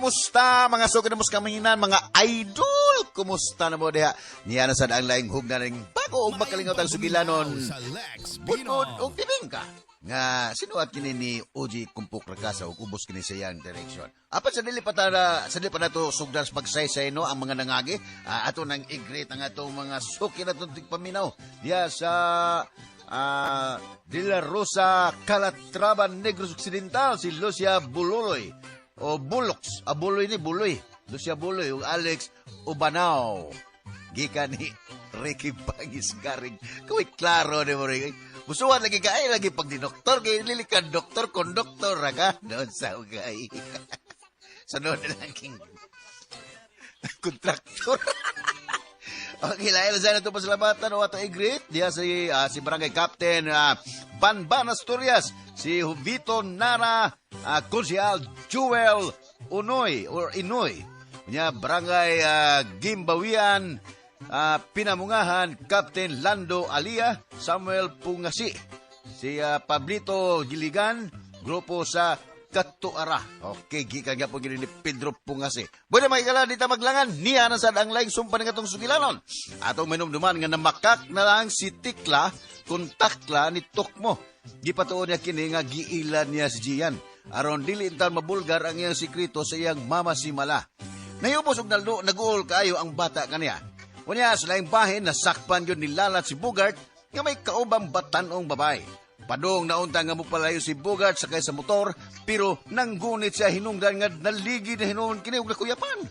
Kumusta mga sugod mo sa kamahinan, mga idol? Kumusta na mo diha? Niya na sad ang laing hugna ning bago og makalingaw tang sugilanon. Sa Lex Budbud Binong. og bibingka nga sinuat kini ni OG Kumpok Rakasa ug ubos kini sa iyang direction. Apan sa dili pa ta sa dili pa nato sugdan sa pagsaysay, no, ang mga nangagi, ato nang i-greet ang atong mga suki natong tigpaminaw diha sa De La Rosa, Calatrava, Negros Occidental, si Lucia Bululoy o Bulox, Buloy ni Buloy, Lucia Buloy ug Alex Ubanao gikan ni Ricky Bangis Garing. Kuy, klaro ni mo rin. Musuhan lagi ka ay lagi pag di doktor kay lili ka doktor konduktor ra ka doon sa ugay. Sa noon na lang king kontraktor. Okay, lain na sana ito pasalamatan o ato i-greet. Diya si Barangay Captain Banban Asturias, si Vito Nara, Konsyal Jewel Unoy or Inoy. Nya Barangay Gimbawian, Pinamungahan, Captain Lando Alia, Samuel Pungasi, si Pablito Giligan, grupo sa Katuara. Okay, gikan nga po gini ni Pedro Pungasi. Bueno, mga ikala, dita maglangan, niya na sad ang laing sumpa ng atong sugilanon. Atong minumduman nga namakak na lang si Tikla, kontakla ni Tokmo. Gipatuon niya kini nga giilan niya si Gian. Aron dili intan mabulgar ang iyang sikreto sa iyang mama si Mala. Nayubos og naldo, naguol kaayo ang bata kaniya. Unya, sa laing bahin, nasakpan yun nilalat si Bugart nga may kaubang batanong babae. Padong naunta nga mopalayo si Bugart sakay sa motor, pero nanggunit siya hinungdan nga naligi na hinuon kini og nakuyapan.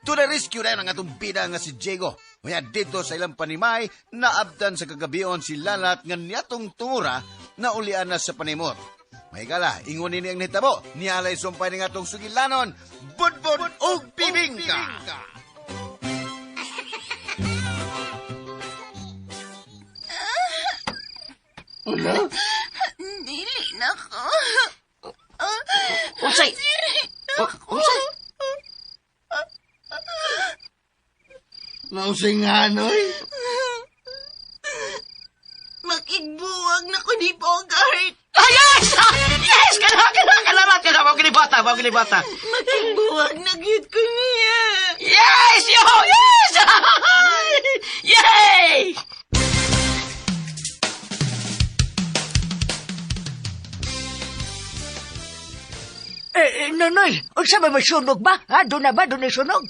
To the rescue na ang atong bida nga si Diego. Unya dito sa ilang panimay, naabdan sa kagabion si Lalat nga niyatong tungura na ulian na sa panimot. May gala, ingon ni ang nitabo, nialay sumpay ng atong sugilanon, budbud og bibingka. Wala? Dili na ko. Unsay? Unsay? Nausay nga, noy. Makigbuwag na ko ni Bogart. Ah, yes! Yes! Kana, kana, kana, kana, mao kini bata, mao kini bata. Makigbuwag na gyud ko niya. Yes! Yo! Yes! Yay! Eh, Nonoy, unsa may masunog ba? Ha? Doon na ba? Doon na sunog?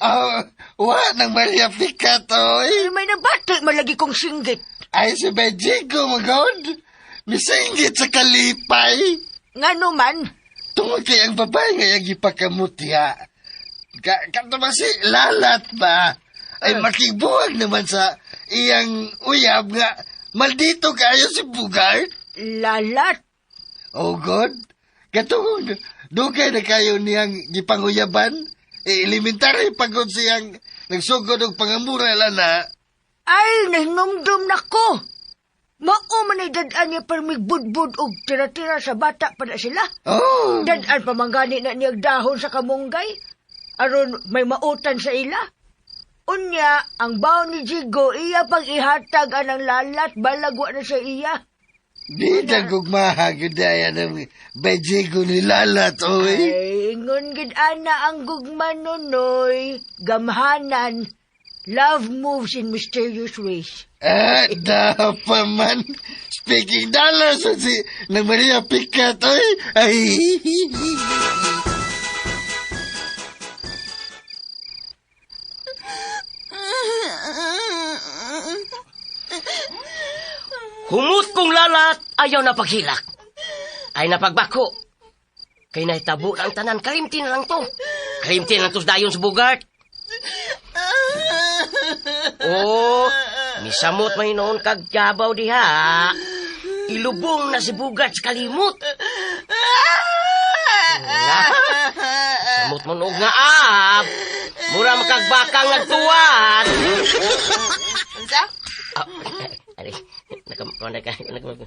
Ah, wa nang Maria Picat, oy. Eh, may nabati malagi kong singgit. Ay, si Bejigo, magod. Misinggit sa kalipay. Nga naman, Tungod kay ang babae nga iyang gipakamutya. Kato ba si Lalat ba? Ay makigbuwag naman sa iyang uyab nga maldito kayo si Bugart. Lalat. Oh God, katungod dugay na kayo niyang gipanguyaban. E, elementary pagod siyang nagsugod og pangamura na. Ay, nahinumdum na ko. Mao man ay dad-an niya permigbudbud og tira-tira sa bata pa na sila. Oh, Dad-an pa man gani na niyag dahon sa kamunggay. Aron may mautan sa ila. Unya, ang baon ni Jigo, iya pang ihatag anang lalat, balagwa na sa iya. Di na gugmaha gudaya ng bejigo ni Lalat, oy. Ay, ingon gid ana ang gugma, Nonoy. Gamhanan. Love moves in mysterious ways. Ah, dapa man. Speaking dollars, si nang Maria Picat, oy. Ay. Humot kong lalat, ayaw na paghilak. Ay napagbako. Kay nahitabo na ang tanan, kalimti na lang to. Kalimti na lang to sa dayon sa Bugart. Oh, misamot may noon kag yabaw diha. Ilubong na si Bugart sa kalimot. Na, samot mo noog nga ab. Mura makagbakang nagtuwan. Unsa? Ah, ari, naka, naka, naka,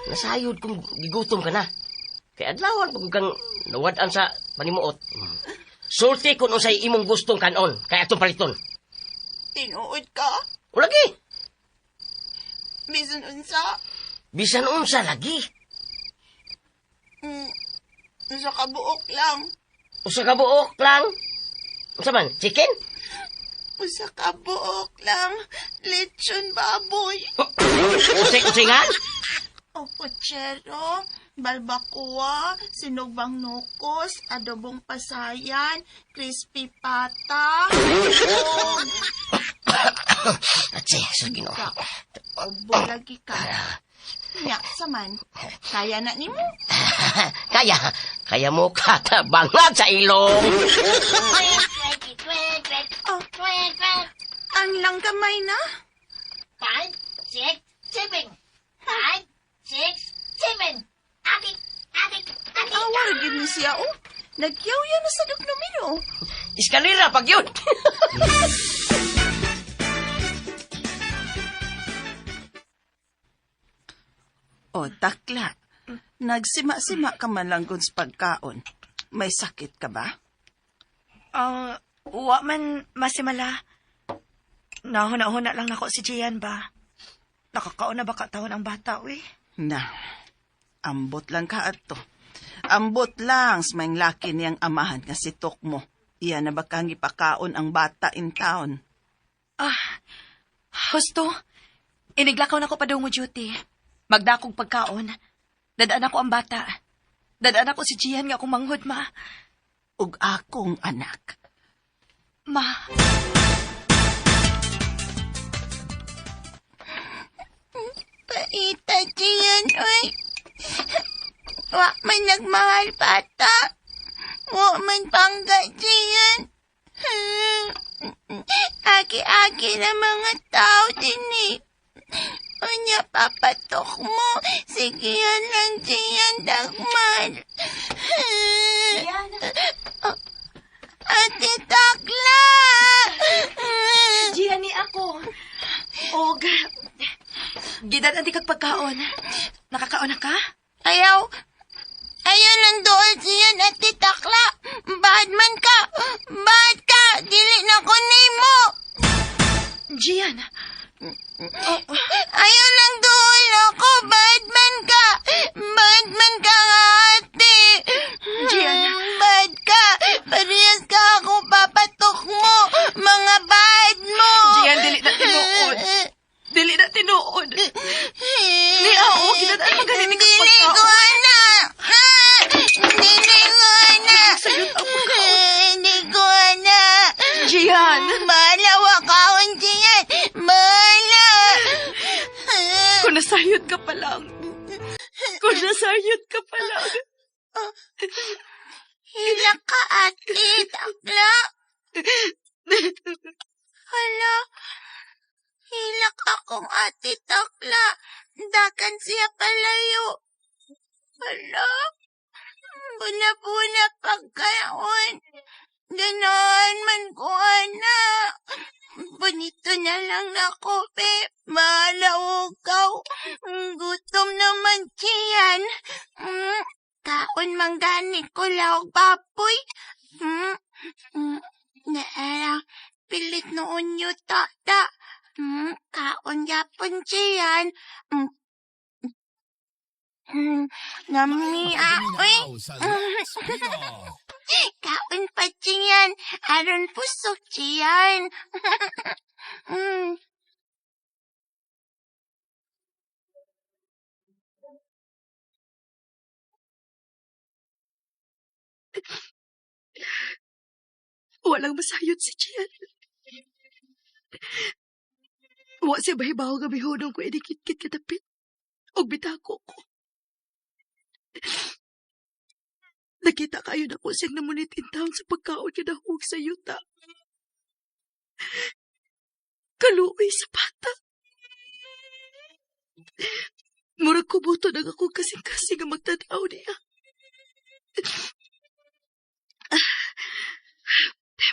nasayod kung gigutom ka na. Kay adlawan pag kang nawad-an sa panimuot. Sulti kung unsay imong gustong kanon, kay atong paliton. Tinuod ka? O lagi, Bisan unsa? Bisan unsa lagi. Unsa ka buok lang. Usa ka buok lang. Unsa man? Chicken? Usa ka buok lang. Lechon baboy. Usik-usingan? O puchero, balbacoa, sinugbang nukos, adobong pasayan, crispy pata, og Atsi, sa Ginoo. Obo lagi ka. Nya, saman. Kaya na nimo. Kaya, kaya mo ka bangag sa ilong. Oh, ang lang kamay na. 5, 6, 7. 5, 6, 7. Adik, adik, adik. Awa ra gyud ni siya oh. Nagyaw yan na sa dug numero. Eskalera pag yun. O, takla. Nagsima-sima ka man lang gun sa pagkaon. May sakit ka ba? Ah, wa man masimala. Nahuna-huna lang nako si Gian ba. Nakakaon na ba ka taon ang bata, uy? Na, ambot lang ka ato. Ambot lang sa may laki niyang amahan nga si Tokmo. Iya na ba kang ipakaon ang bata in town? Ah, husto. Iniglakaw na ko pa daw mo duty. Magdakog pagkaon. Dadaan ako ang bata. Dadaan ako si Gian nga akong manghod, ma. Ug akong anak. Ma. Paita, Gian, oy. Wa man nagmahal bata. Wa man pangga, Gian. Aki-aki na mga tao din eh. Unya, papatok mo. Sige yan lang, Gian, dagman. Gian. Ate Takla! Gian ni ako. Og, gidan di kag pagkaon. Nakakaon na ka? Ayaw. Ayaw nang doon siya, Ate Takla. Bad man ka. Bad ka. Dili na ko nimo. Gian. Ayaw nang doon ako. Bad man ka. Bad man ka nga, ate. Gian. Bad ka. Parehas ka ako papatok mo. Mga bad mo. Gian, dili na tinuod. Dili na tinuod. Ni ako, ginadaan magaling ni kag Dili ko pagkaon. ana. Dili ko ana. Sayot ang pagkaon. Hindi ko ana. Gian. Bahala wa kaon Gian. Bahala. Kung nasayod ka pa lang. Kung nasayod ka pa lang. Hila ka, ate. Takla. Hala. Hilak akong ate Takla. Dakan siya palayo. Hala. Buna-buna pagkaon. Ganahan man ko, ana. Bonito na lang ako, pe. Bahala ukaw. Gutom naman siyan. Kaon man gani ko lahog baboy. Naara, pilit noon yu tata. Kaon yapon siyan. Nami, ah, uy. Kaon pa siyan. Aron pusok siyan. Walang masayod si Gian. Wa siya bahibaw nga bihonong ko inikit-kit kadapit. Og bitako ko. Nakita kayo na ko siyang namunit in town sa pagkaon nga nahug sa yuta. Kaluoy sa bata. Murag kubuto na ako kasing-kasing nga magtanaw niya.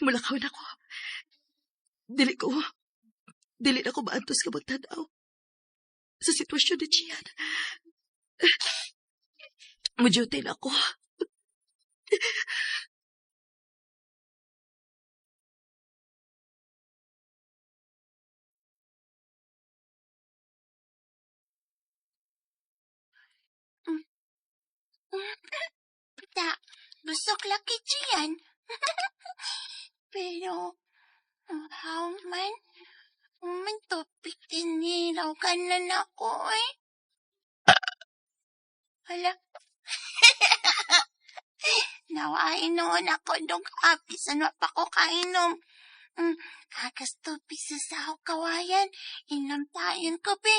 Mulakaw na ko. Dili na ko maantos ka magtanaw sa sitwasyon ni Gian. Mudyutay na ako. Ta. Busok laki Gian. Pero, how man? Man topic din ni na na ako eh. Hala. Nawain noon ako dong bisan wa pa ko kainom. Kagas tubig sa sahog kawayan. Inom tayon ko, be.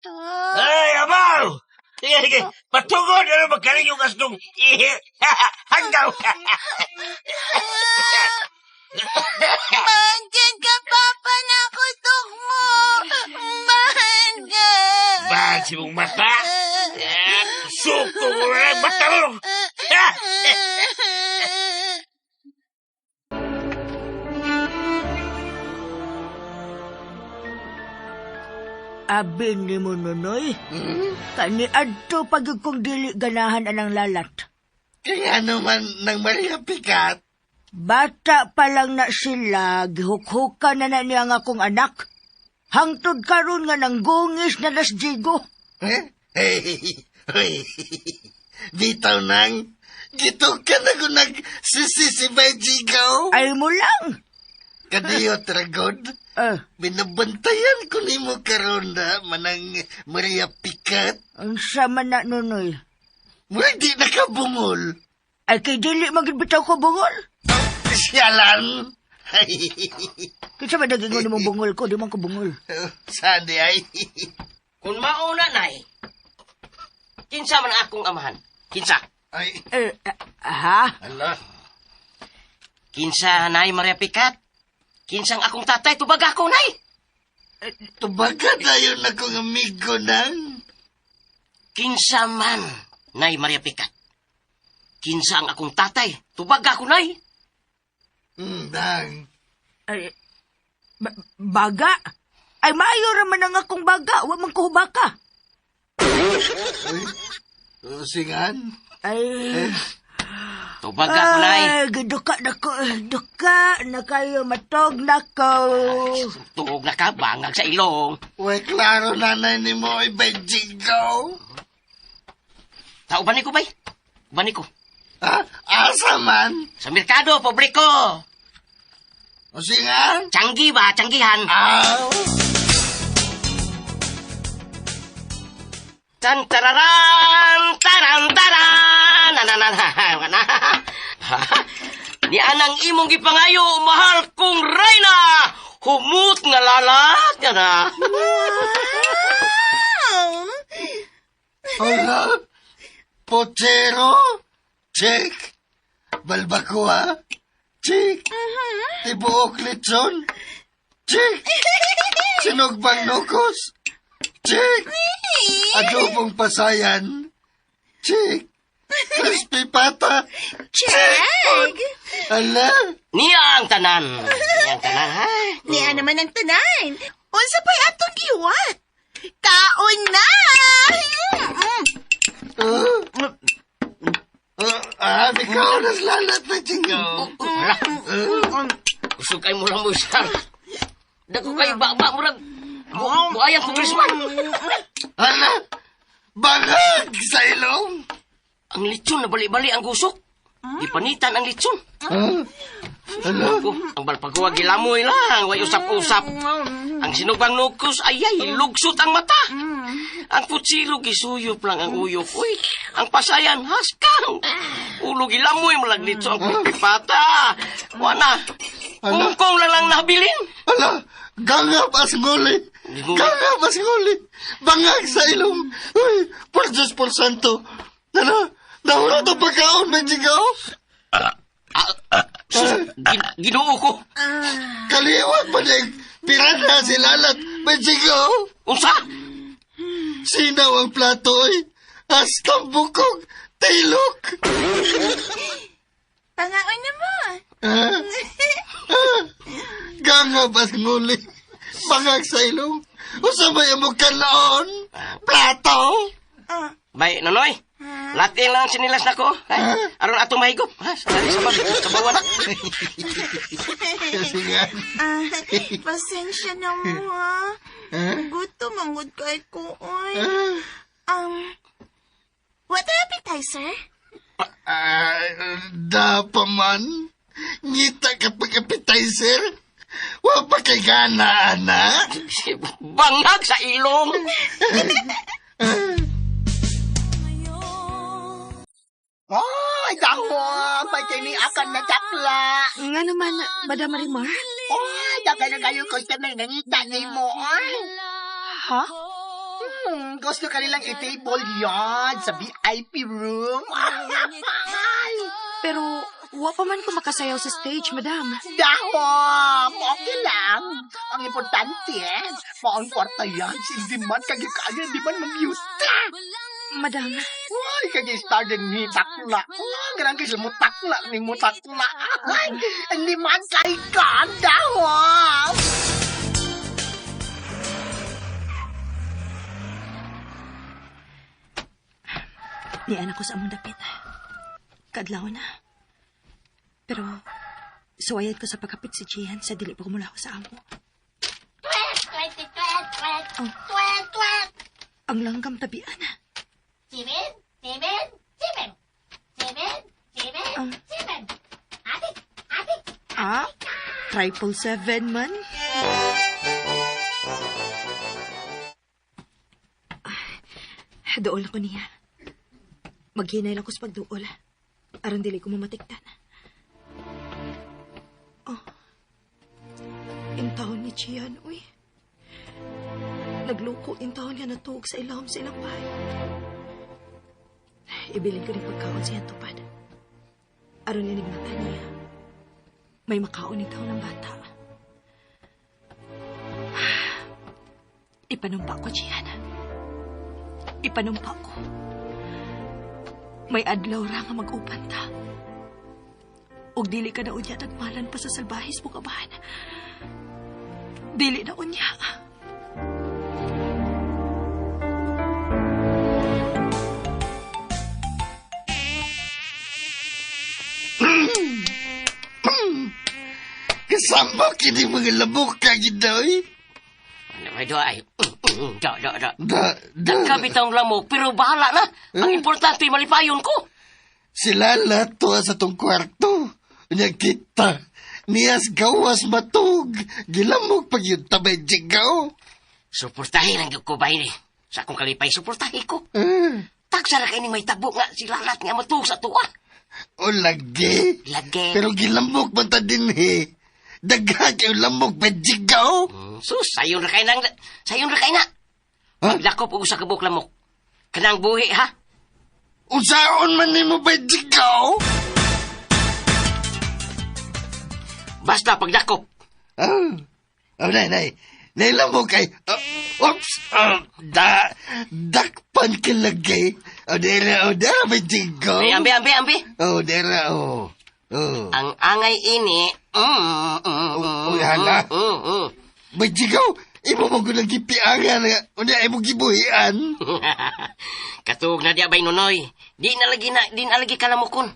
To. Ay, abaw! Sige, sige. Patugod na magkaling yung asdong. Hanggaw! Mandyan ka, Papa, nakutok mo! Mandyan! Ba, si mong mata? Suko mo lang mata mo! Abi ni mo, Nonoy. Kani adto pag kong dili ganahan anang lalat. Kaya naman ng Maria Picat. Bata pa lang na sila, gihukhukan na na niya ang akong anak. Hangtod karon nga nanggungis na nas Jigo. Eh? Hey, hey, bitaw nang, gito ka na kung nagsisisi by Jigo. Ay mo lang. Kadiyo, Tragod. Binabantayan ko ni mo karon na manang Maria Picat. Ang sama na, Nonoy. Murag di nakabungol. Ay, kay dili magibitaw ko bungol. Siyalan. Kinsa ba nagingon mong bungol ko? Di man ko bungol. Saan di ay? Kung mauna, nay, kinsa man akong amahan? Kinsa? Ay. Ha? Ala. Kinsa, nay Maria Picat? Kinsang akong tatay, tubag ako, nay! Tubaga tayo na kong amigo nang. Kinsa man, nay Maria Picat. Kinsa ang akong tatay, tubag ako, nay! Dang. Ay, baga? Ay, maayo raman ang akong baga. Wa man ko hubaka. Uy, usingan? Ay. Tubag ako, nay. Ay, duka na ko. Duka na kayo. Matog na ko. Tuog na ka, bangag sa ilong. Uy, klaro nanay ni mo, ibay Jigo. Tao ba ni ko, bay? Ba ni ko? Ha? Asa man? Sa merkado, publiko. Usingan? Tiyanggi ba? Tiyanggihan. Aw! Tan tararan, taran taran, na na na na na. Ni anang imong gipangayo, mahal kong Reyna. Humut nga lalat nga na. Wow! Hala! Pochero? Check! Balbacoa? Check! Tibuok litson? Check! Sinugbang nukos? Check! Adobong pasayan? Check! Crispy pata? Check! Ala! Niya ang tanan. Niya ang tanan, ha? Niya naman ang tanan. Unsa pa'y atong giwat? Kaon na! Ikaw nas lalat na chico. Wala. Kusog kayo mo lang mo isang. Dako kayo ba murag. Buayang congressman. Hala! Bangag sa ilong! Ang lechon na bali-bali ang gusok. Gipanitan ang lechon. Huh? Hala? Ako, ang balpaguwa gilamoy lang, way usap-usap. Ang sinugbang nukos, ay ay, lugsot ang mata. Ang putsilo, gisuyop lang ang uyok. Uy, ang pasayan, haskang. Ulo gilamoy, malaglitso ang pipata. Wana, kungkong lang lang nabilin. Hala! Gangap as nguli! Gangap as nguli! Bangag sa ilong! Uy! Por Diyos, por Santo! Hala! Nahulot ang pagkaon, Menjigaw! Ginoo ko. Kaliwat pa niya piranha si Lalat, Menjigaw! Unsa? Sinaw ang plato, oy! Hasta bukog! Tilok! Pangaon na mo. Gangap as nguli! Bangag sa ilong! Usa may among kalaon? Plato? Bay, Nonoy, latin lang ang sinilas na ko. Ay, aron atong mahigop. Ha? Sa sa bawa na. Kasi nga. Pasensya na mo, ha? Gutom ang good kay ko, oy. What appetizer? Da pa man. Ngita ka pag-appetizer. Wa pa kay gana, anak. Bangag sa ilong. Ay, dahon! May kiniakan na takla! Nga naman, Madam Marimar? Ay, dagay na kayo customer nga ngita ni mo. Ay. Ha? Gusto ka nilang i-table yon sa VIP room. Ay, Pero, wa pa man ko makasayaw sa stage, madam. dahon! Okay lang. Ang importante, eh, maong kwarta yan. Hindi man kagikaya, hindi man mamute. Madam, Ay, kagi star din ni takla. Ay, ganang kasi mo takla ni mo takla. Ay, hindi man kay ka, dahon! Nian ako sa among dapit. Kadlaw na. Pero, suwayad ko sa pagkapit si Gian sa dili pa kumulaw sa amo. 12, 20, 12, 12, 12, 12. Ang langgam tabian. 7, 7, 7. 7, 7, 7. Adik, adik. Ah, 777 man. Ah, dool ako niya. Maghinay lang ko sa pagduol. Aron dili ko mamatiktan. Oh. Intawon ni Gian, uy. Nagluko intawon nga natuog sa ilawom sa ilang bahay. Ibilin ko rin pagkaon siya tupad. Aron inigmata niya. May makaon ni taon ng bata. Ipanumpa ko, Gian. Ipanumpa ko. May adlaw ra nga mag-upan ta. Og dili ka na unya nagmalan pa sa salbahis mo kabahan. Dili na unya. Kasama kini mga labok ka gidoy. Ano may doa ay. Da, da, da. Da, da. Nagkabitang lamok, pero bahala na. Ang importante, malipayon ko. Sila lato sa tong kwarto. Unya kita. Niyas gawas matug. Gilamok pag yun tabay jigaw. Suportahin ang ko ba ini? Sa akong kalipay, suportahin ko. Tagsa ra kay may tabo nga si Lalat nga matuog sa tuwa. O lagi. Lagi. Pero gilamok man ta din eh. Daghan kayo lamok pa jigaw. Sus, sayon ra kay nang sayon ra kay na. Ha? Paglakop og usa ka buok lamok. Kanang buhi ha. Unsaon man nimo ba jigaw? Basta paglakop. Ah. Oh, nay, nay. Nay lamok kay oops. Da dakpan ka lagi. Oh, dera, oh, dera ba jigaw? Ay, ambi, ambi, ambi. Oh, dera, oh. Oh. Ang angay ini. Uy, hala. Bajigaw, imo mo ko gipiangan. Unya, imo gibuhian. Katug na diya bay Nonoy. Di na lagi na, di na lagi kalamukon.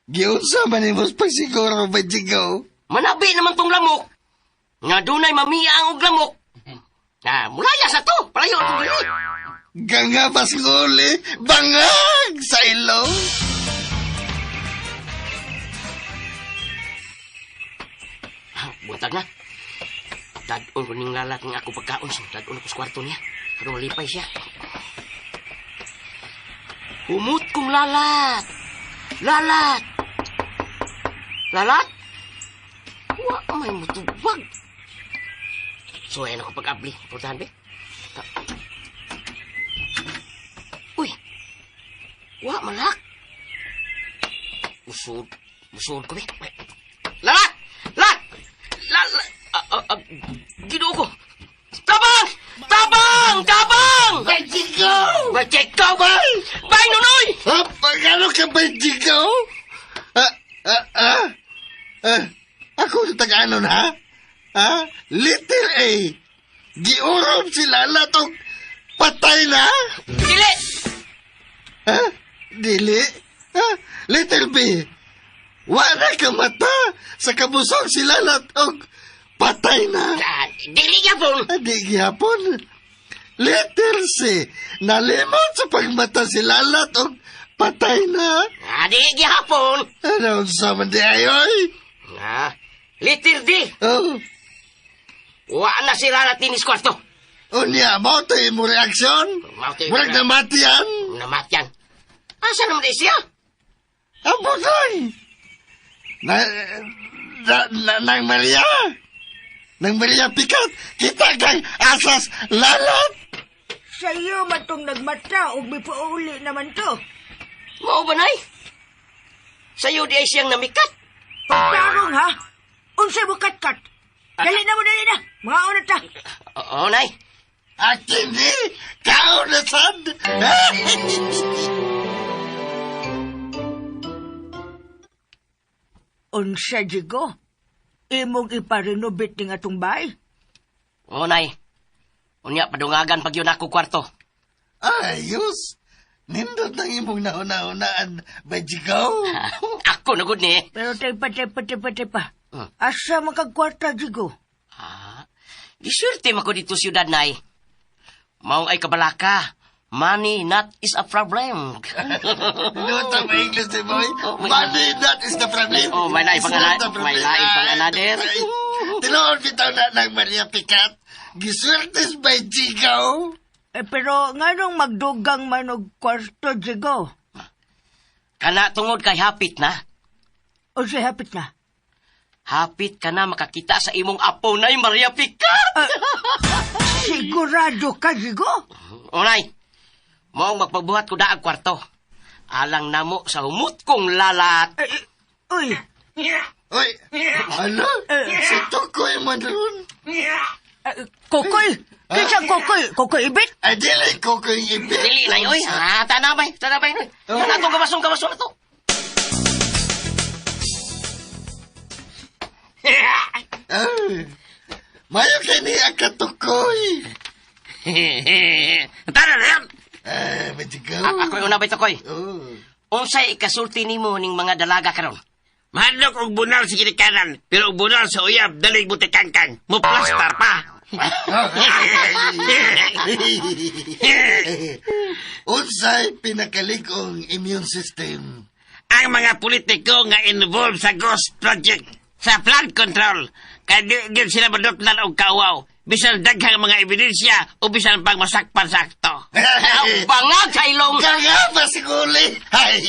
Giunsa man imo pagsiguro, Bajigaw. Manabi naman tong lamok. Nga dunay mamiya ang og lamok. Na, mulaya sa to. Palayo ang dili. Gangabas nguli, bangag sa ilong. Buntag na. Dadon ko ning lalat ng ako pagkaon. So, dadon ako sa kwarto niya. Pero malipay siya. Humot kong lalat. Lalat. Lalat? Wa may mutubag. So, ayan ako pag-abli. Puntahan, be. Uy. Wa, malak. Musod. Musod ko, be. Lalat! Lalat! Lalat! Ginoo ko! Tabang! Tabang! Tabang! Bajigaw! Bajigaw! Bay, Nonoy! Ha? Pagano ka, Bajigaw? Ako sa taga-anon, ha? Ha? Little A! Giurob si Lala tong patay na? Dili! Ha? Dili? Ha? Little B! Wala ka mata sa kabusog si Lala tong patay na? Dili gyapon! Di gyapon. Little C! Nalimot sa pagmata si Lala tong Patay na. Ah, di gihapon. Ano sa man di ay, oy? Ah, little D. Oh. Wa na si Lalat dinis kwarto. Unya, mao to imong reaksyon? Mao to imong Murag namatian? Namatian. Asa naman di siya? Ambot lang. Nang Maria. Nang Maria Pikat, kita kang asas lalat. Sa'yo matong nagmata o mipauli naman to. Mao ba, Nay? Sa'yo di ay siyang namikat. Pagtarong ha? Unsay mo katkat? Dali na mo, dali na. Mga una ta. Oo, Nay. Akin ni, kao na sad. Unsa, Jigo? Imong iparenovate ning atong bahay? Oo, Nay. Unya, padungagan pag yun ako kwarto. Ayos. Nindot ng imong nauna-unaan, Bajigaw. Ako na gud ni. Pero taypa, taypa, taypa, taypa. Asa makagkwarta, Jigo? Ah, giswerte man ko dito siyudad, Nay. Maong ay kabalaka. Money not is a problem. Nindot ang English ni boy. Money not is the problem. Oh, may lain pang It's not the problem. may lain pang another. Ay, Tinuod bitaw na ng Maria Picat. Giswertes by Jigaw. Eh, pero nganong magdugang man og kwarto, Jigo? Kana tungod kay hapit na. Unsay hapit na? Hapit ka na makakita sa imong apo, Nay Maria Picat. Sigurado ka, Jigo? Unay, maong magpagbuhat ko daag kwarto. Alang namo sa humot kong lalat. Uy! Uy! Ano? Si Tukoy man ron. Kokoy! Kinsa Kokoy? Kokoy ibit? Ay, dili Kokoy ibit. Dili na, uy. Ah, tanabay, tanabay. Kana tong kamasong kamasong na to. Ay, mayo kay ni ang katukoy. Tara na yan. Ay, Bajigaw. Ako'y una ba Tukoy? Oh. Unsay ikasulti nimo ning mga dalaga karon? Mahadlok og bunal sa ginikanan, pero og bunal sa uyab, dali mo tikangkang. Mo plastar pa. Unsay pinakalig-ong immune system? Ang mga politiko nga involved sa ghost project, sa flood control, kay di gyud sila madutlan og kauwaw. Bisan daghang mga ebidensya o bisan pang masakpan sa akto. Bangag sa ilong! Ganga pa siguli! Ay!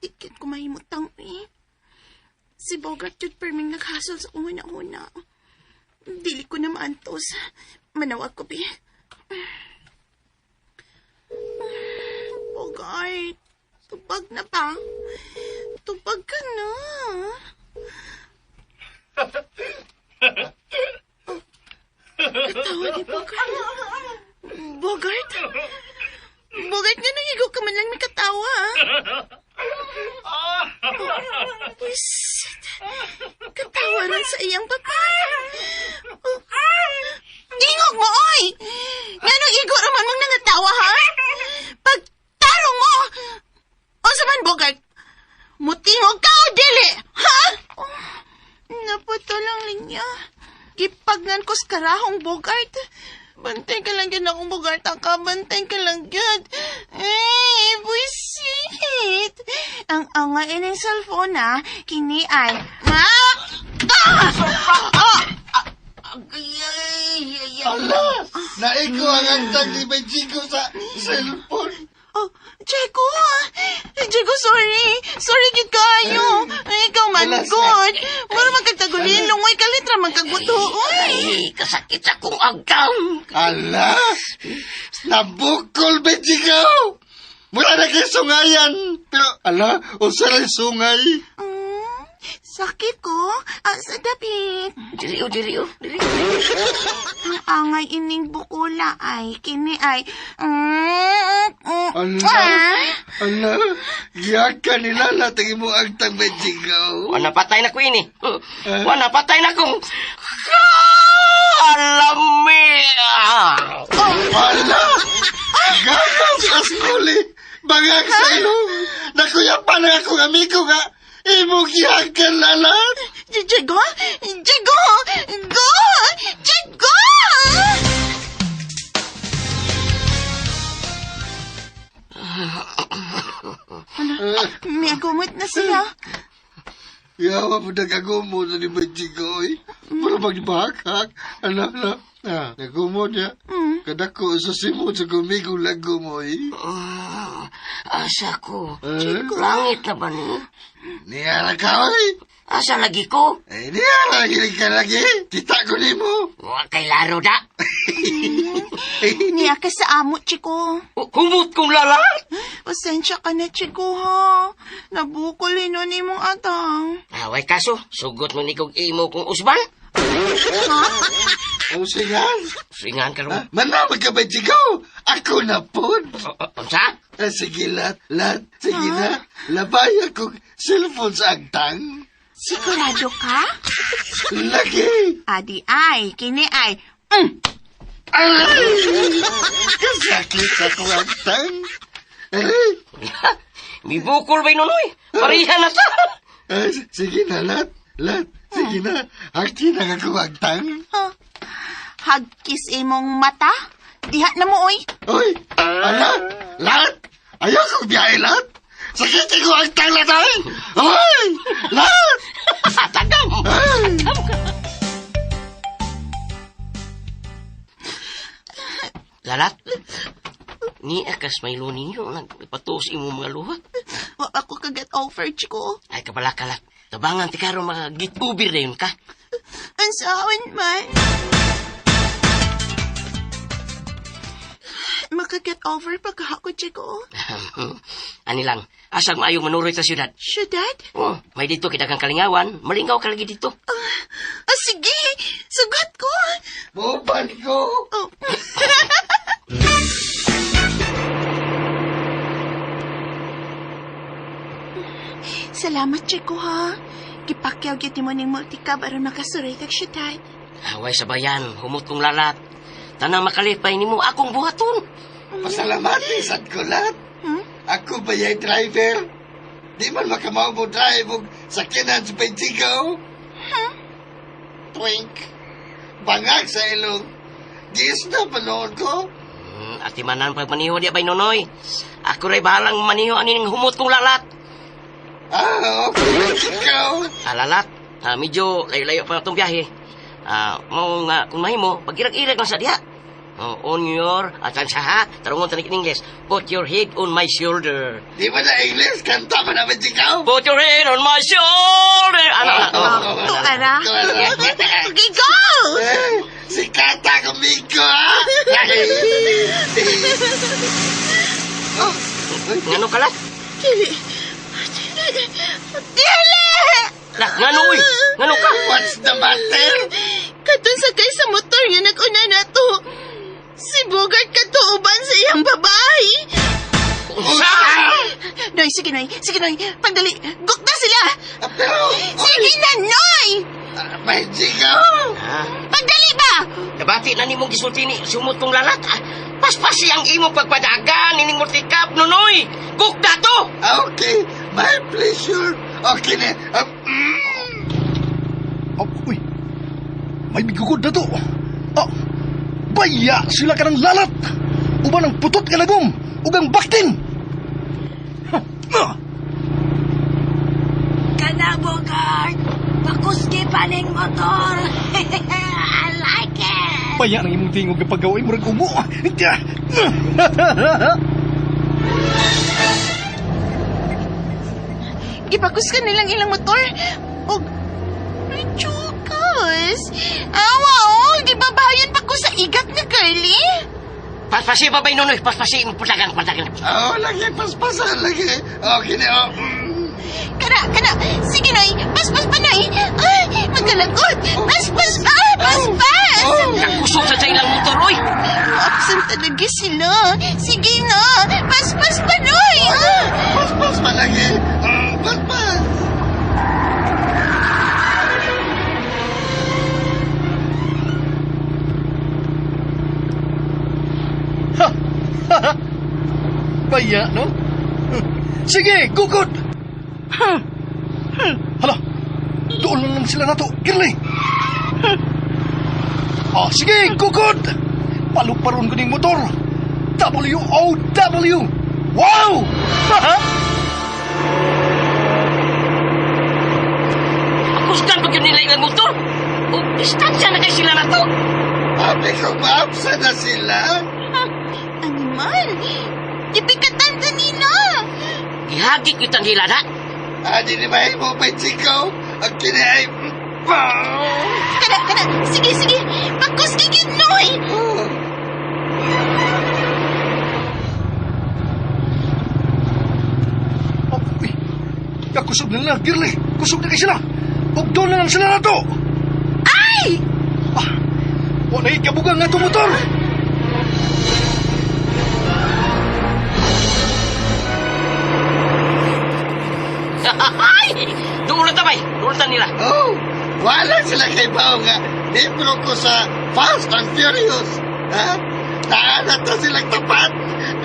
Dikit ko mahimutang eh. Si Bogart yun perming naghasol sa una-una. Dili ko na maantos. Manawag ko, be. Bogart, tubag na ba? Tubag ka na. Oh, katawa ni Bogart. Bogart? Bogart, nga nang igo ka man lang may katawa. Pwisit. Katawaran sa iyang papay. Oh. Ingog mo, oy! Nga nang igo raman mong nangatawa, ha? Pagtarong mo! O sa man, Bogart? Mutingog ka o dili, ha? Oh, naputol ang linya. Gipagnan ko sa karahong, Bogart. Bantay ka lang yun akong Bogart, ka. Bantay ka lang yun. Eh, buisit. Ang anga ining cellphone, ha? Kini ay... Ah! Ah! Ah! Ala! Naiko ang angtang ni Bajigo sa cellphone. Oh, Jeko! Jeko, sorry. Sorry gid kayo. Ikaw man good. Mura magkagtagulin. Lungoy ka litra magkagbuto. Uy! Ay, kasakit sa kong agtang. Ala! Nabukol, Bajigo! Mura na kay sungayan. Pero, ala, usa rin sungay. Sakit ko. Ah, sa dapit. Diri, diri, diri. Ang angay ining bukula ay kini ay. Ala, ala, giyakan nila natin mo ang tang Bajigo. Wala patay na ko ini. Wala patay na kong... Alami! Ala! Gagaw sa askuli! Bangag sa ilong! Nakuyapan na akong amigo nga! Imong gihakan lalat. Jigo? Jigo! Go! Jigo! Ano? May agumot na siya. Yawa po nagagumot na ni Benjigo, eh. Para magbakak. Ala, ala. Ah, nagumot niya. Kadako sa simot sa gumigong lago mo, eh. Asa ko? Eh? Langit na ba ni? Niyara ka, oy. Asa lagi ko? Eh, niyara, gilig ka lagi. Kita ko ni mo. Wa kay laro da. Niya ka sa amo, Chico. Humot kong lalat. Pasensya ka na, Chico, ha? Nabukol ino ni mong atang. Away kaso, sugot mo ni kog imo kong usban. Ha? Ang singan. Singan ka ron. Manamag ka ba, Chico? Ako na po. Unsa? Eh, sige, lat, lat. Sige na. Labay akong cellphone sa agtang. Sigurado ka? Lagi. Adi ay, kini ay. Aray! Kasakit sa akong agtang. Aray! Mibukol ba'y nunoy? Pareha na ta. Eh, sige na, lat. Lat. Sige na. Hagti na akong agtang. Hagkis imong mata? Diha na mo, oy. Oy! Ala! Lat! Ayaw kong biyahe, lat! Sakit ko agtang, lat, ay! Oy! Lat! Tagam! Ay! Lalat? Ni akas may ninyo, nagpatos imo mga luha. Wa ako kaget over, Chico. Ay, kabala kalat. Tabangan ti karon mga gitubir na yun ka. Ang saon man. Makaget over pa ka ako, Chico. Ani lang, asag maayo manuroy sa syudad. Syudad? Oh, may dito kita kang kalingawan, malingaw ka lagi dito. Ah, sige! Sugot ko! Buban ko! Oh. Salamat, Chico, ha? Gipakyaw gyud mo ning multicab aron makasuray kag syudad. Away sa bayan, humot kong lalat. Tanang makalipay nimo akong buhaton. Pasalamati sad ko, lat. Ako ba yung driver? Di man makamao mo drive og sakyanan sa Benjigo. Twink. Bangag sa ilong. Gis na panood ko. Ati manan pagmaniho di bay nonoy. Ako ray bahalang maniho aning humot kong lalat. Ah, okay. Ikaw. Ah, lalat. Ah, medyo layo-layo pa itong biyahe. Ah, mao nga kung mahimo, pag-irag-irag lang sa diha. Oh, on your, at sa ha, tarungon tanig in English, put your head on my shoulder. Di ba na English? Kanta ba naman ikaw? Put your head on my shoulder! Ano? To, ara. Okay, go! Eh, si Kata kumigo, ha? Ngano ka, Lat? Dili. Dili. Dili! Lat, ngano, uy? Ngano ka? What's the matter? Katong sakay sa motor nga nag-una na to. Si Bogart katuuban sa iyang babae. Unsa? Noy, sige Noy, sige Noy. Pagdali, gukta sila. Pero, Sige na, Noy! may jigaw. Pagdali ba? Nabati na nimong gisulti ni sumot kong lalat. Ah, paspasi ang imong pagpadagan ining multicab, Nonoy. Gukta to! Okay, my pleasure. Okay na. Oh, uy, may bigugod na to. Oh, baya sila ka ng lalat. Uban ang putot ka lagom, ug ang baktin. Ha, ah. Kana, Bogart! Pakuski pa ning motor! I like it! Baya ng imong tingog nga paggaway murag ubo. Gipakus ka nilang ilang motor. Og, Chukas. Awa, oh, gibabayan pa ko sa igat nga girlie. Paspasi pa ba, Nonoy? Paspasi, padagan, padagan. Oh, lagi, paspasan lagi. Okay na. Oh. Kana, kana. Sige, Noy. Paspas pa, Noy. Ay, magkalagot. Paspas pa, paspas. Nagkusog sa ilang motor, oy. Absent talaga sila. Sige na. Paspas pa, Noy. Paspas pa lagi. Paspas. Baya, no? Sige, gukod! Ha! Hala, doon lang lang sila nato, Girly. Ah, sige, kukod! Paluparon ko ning motor. W-O-W! Wow! Kusgan pa yun nila ilang motor. O distansya na kay sila na to. Abi ko maapsa na sila. Animal! Gipikatan kanina! Gihagit yung tanghila na. Adi ni mahimo pa Chico. Ang kini ay... Kana, kana! Sige, sige! Pagkuski gid, Noy! Oh, uy. Kakusog na nila, Girly. Kusog na kay sila. Ug doon na lang sila nato. Ay! Ah, wala ikabugang nga itong motor. Ay! Doon na tabay. Doon na nila. Oh, wala sila kay Bao nga. Libro ko sa Fast and Furious. Ha? Taanat na silang tapat.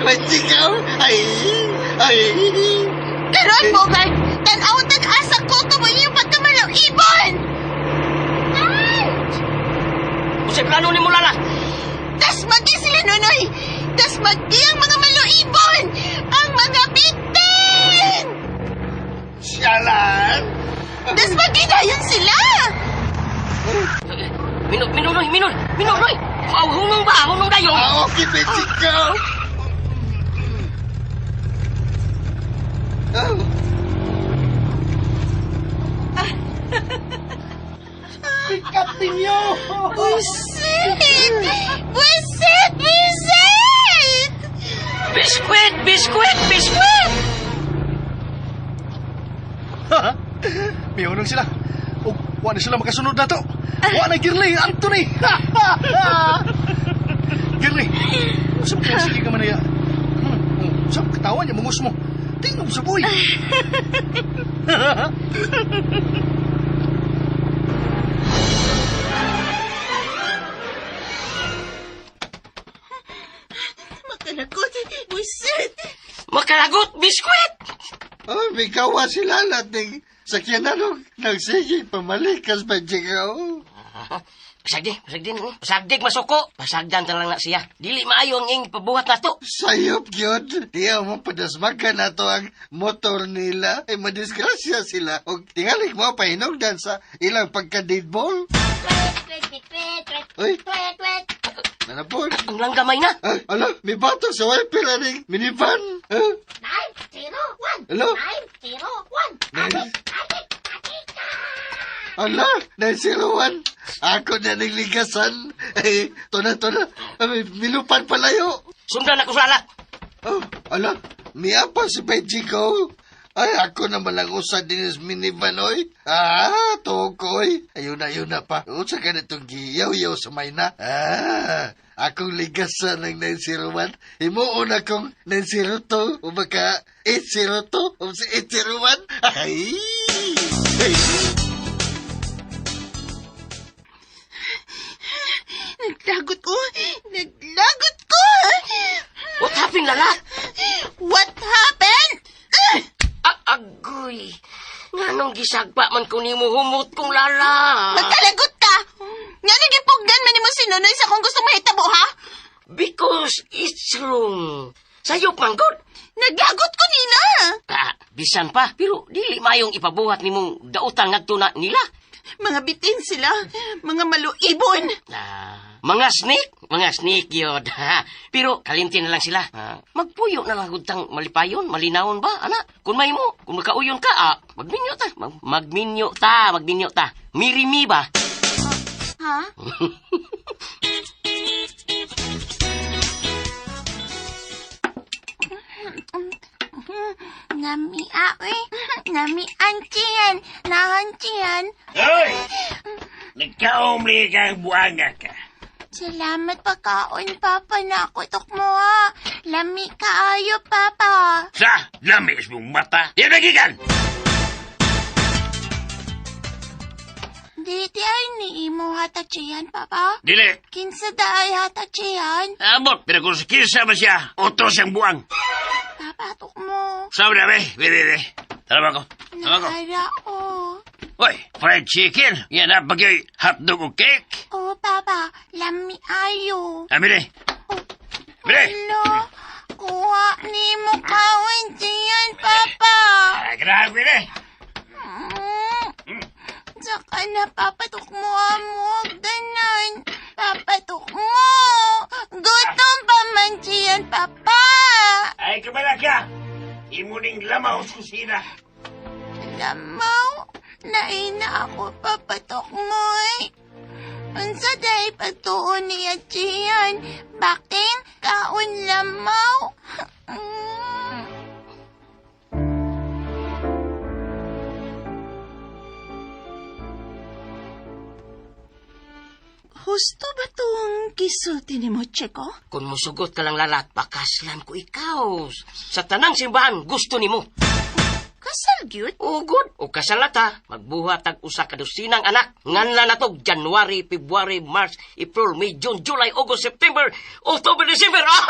May Chico. Ay, ay. Karon, Bogart! Tanaw tag-asa ko kamo iyong pagkamalaw ibon! Ay! Usay plano ni mo lala. Tas magi sila, Nonoy! Tas magi ang mga maluibon! Ang mga bitin! Siyalan. Tas magi dayon sila! Minul, minunoy, minul, minunoy. Wow, hunong ba? Hunong dayon. Ah, okay, may Chico. Oh. Pick up ninyo! Buisit! Buisit! Buisit! Biskwit, biskwit, biskwit! Mihunong sila. Ug wa na sila makasunod na to. Wa na Girly, Anthony. Girly, sa mga sige ka man na Sa katawa niya, mungus mo. Tingnan sa buhay. Makalagot! Buisit! Makalagot, biskwit! Oh, mikawa sila nating sakyanan og nagsige pamalikas pa Chico. Pasagdi, pasagdi. Pasagdig masuko. Pasagdan ta lang na siya. Dili maayo ang ing pabuhat na to. Sayop gyud. Diya mo padasmagan na to ang motor nila. Ay madisgrasya sila. Og tingali mo pahinugdan sa ilang pagka-deadball. Uy, nanapod. Ang lang gamay na. Ay, ala, may bato sa wiper aning minivan. Huh? 901! Hello? 901! Ala, 901. Ako na nagligasan. Ay, to na. Ay, milupan palayo. Sundan ako sa alat. Oh, ala, miapa si Chico. Ay, ako na malangusan din sa minivan, oy. Ah, tukoy. Ayun na, ayun na pa. Unsa ka nitong giyaw-yaw sa mayna? Ah, akong ligasan ng 901. Himuon akong 902. O baka 802. O si 801. Ay! Ay! Naglagot ko! Naglagot ko! What happened, Lala? What happened? Ah, agoy. Nganong gisagpa man ko nimo humot kong Lala. Magkalagot ka! Nga nagipugdan man nimo si Nonoy sa kung gusto mahitabo, ha? Because it's wrong. Sayop man gud. Naglagot ko nila! Ah, bisan pa, pero dili mayong ipabuhat nimong dautan ngadto na nila. Mga bitin sila, mga maluibon. Ah, mga snake yun. Pero kalimti na lang sila. Ah, magpuyo na lang gud tang malipayon, malinawon ba, ana? Kung may mo, kung makauyon ka, ah, magminyo ta. Magminyo ta, magminyo ta. Mirimi ba? Ha? Nami aoy, nami antiyan, nahantiyan. Hoy! Nagkaom lagi kang buanga ka. Salamat pagkaon, Papa, na akutok mo ha. Lami kaayo, Papa. Sa lamis mong mata. Yan nagigan! Dili ay ni imo hatag siyan, Papa. Dili. Kinsa da ay hatag siyan? Abot, pero kung sa kinsa ba siya, otro siyang buang. Papa, tok mo. Sabi na, be. Be, be, be. Tara ko. Tara ko. Naara, oh. Uy, fried chicken. Yan na bagay hotdog o cake. Oh, Papa, lami ayo. Amili. Amili. Alo, kuha ni mo kaon diyan, Papa. Ah, grabe na. Saka na, papatok mo amog danan. Papatok mo. Gutom pa man diyan, Papa. Ay, kabala ka. Imuning lamaw sa kusina. Lamaw, naina ako, papatok mo eh. Unsa dahil pagtuon niya diyan? Baking kaon lamaw. Husto ba tong gisulti ni mo, Chico? Kung musugot ka lang lalat, pakaslan ko ikaw. Sa tanang simbahan, gusto nimo. Kasal gyud? Ugod. O kasalata, magbuhat tag usa ka dosinang anak. Nganla na to, January, February, March, April, May, June, July, August, September, October, December. Ah!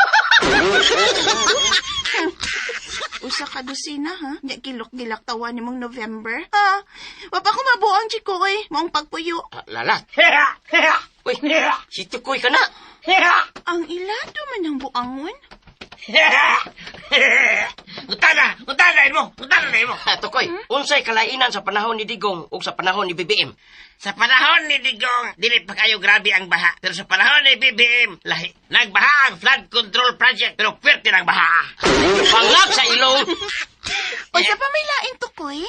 Usa ka dosina, ha? Nya gilok-gilak tawa ni mong November. Ha? Wa pa ko mabuang, Chico, eh. Maong pagpuyo. Ah, lalat. Uy, si Tukoy ka na. Ang ilado man ang buangon. Utana, utana mo, utana mo. Ah, Tukoy, unsay kalainan sa panahon ni Digong o sa panahon ni BBM? Sa panahon ni Digong, dili pa kayo grabe ang baha. Pero sa panahon ni BBM, lahi. Nagbaha ang flood control project, pero pwerte ng baha. Bangag sa ilong. Unsa pa may laing tukoy?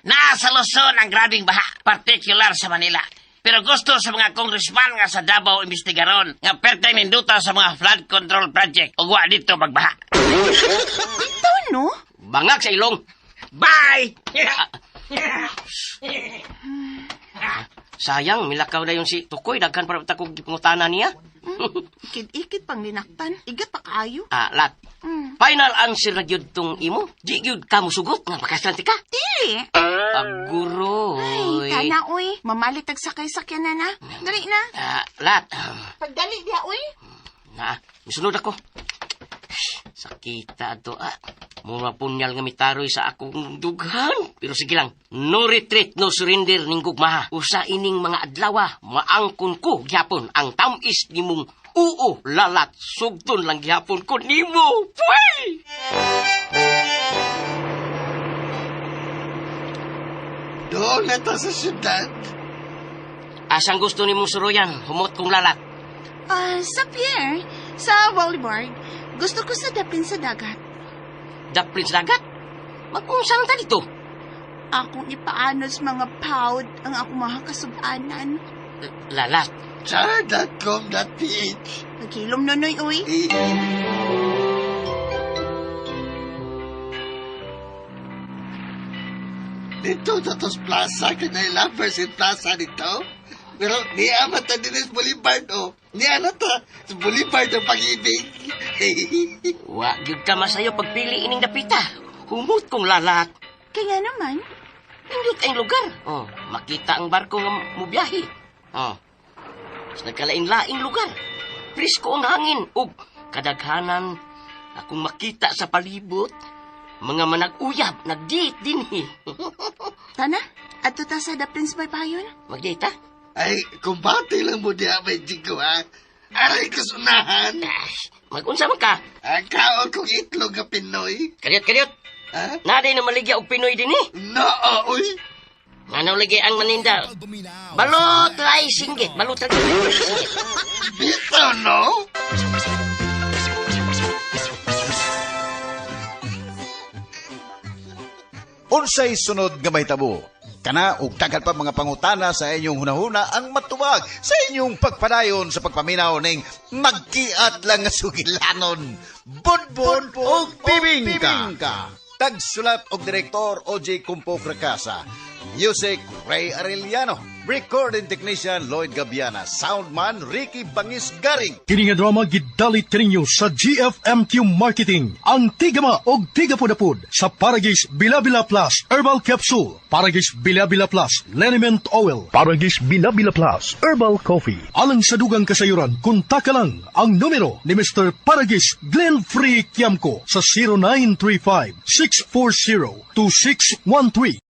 Nasa Luzon ang grabing baha, particular sa Manila. Pero gusto sa mga congressman nga sa Davao imbestigaron nga perteng ninduta sa mga flood control project ug wa dito magbaha. Ito, no? Bangag sa ilong. Bye! Sayang, milakaw na yun si Tukoy. Daghan para takog gipangutana niya. Ikit-ikit pang linaktan. Igat pa kaayo. Ah, lat. Final answer na gyud tong imo. Di gyud ka musugot nga pakaslan ka. Dili. Aguroy. Ay, kana, oy. Mamalit tag sakay-sakyan na na. Dali na. Ah, lat. Pagdali diya, oy. Na, misunod ako. Sakita ato ah. Mura punyal nga mitaroy sa akong dughan. Pero sige lang, no retreat, no surrender ning gugmaha. Usa ining mga adlawa, maangkon ko gyapon ang tamis nimong oo lalat. Sugton lang gyapon ko nimo. Puy! Doon na ta sa syudad. Asang gusto nimong suruyan, humot kong lalat. Ah, sa pier, sa Boulevard. Gusto ko sa dapin sa dagat. Daplin sa dagat? Mag-unsang ta dito? Akong ipaano sa mga pound ang akong mga kasubanan. Lalat. Char.com.ph Naghilom nonoy, uy. Dito sa tos plaza, kaya lovers in plaza dito. Pero niya mata din sa Boulevard, oh. Niya na ta, sa Boulevard ang pag-ibig. Wa gyud ka masayo pagpili ining dapita. Humot kong lalat. Kaya naman, Nindot ang lugar. Oh, makita ang barko nga mubiyahe. Oh. Sa nagkalain-laing lugar. Presko ang hangin ug kadaghanan akong makita sa palibot mga manag-uyab nagdate dinhi. tana, adto ta sa The Prince by Payon. Magdate ha? Ay, kumbate lang mo diha may jigo, ha? Aray kasunahan. Magunsa man ka? Ang kaon kong itlog nga Pinoy. Kadiyot, kadiyot. Ha? Naday na maligya og Pinoy dinhi. No, uy. Ngano lagi ang maninda? Balot ay singgit, balot ay singgit. Bitaw, no? Unsay sunod nga mahitabo? Kana ug daghan pa mga pangutana sa inyong hunahuna ang matubag sa inyong pagpadayon sa pagpaminaw ning magkiat lang nga sugilanon. Budbud og bibingka. Tagsulat og direktor OJ Kumpo Krakasa. Music, Ray Arellano. Recording technician, Lloyd Gabiana. Soundman, Ricky Bangis Garing. Kini nga drama gidalit kaninyo sa GFMQ Marketing. Ang Tigama og Tigapudapud sa Paragis Bilabila Plus Herbal Capsule, Paragis Bilabila Plus Liniment Oil, Paragis Bilabila Plus Herbal Coffee. Alang sa dugang kasayuran, kontaka lang ang numero ni Mr. Paragis Glenn Free Kiamco sa 0935 640 2613.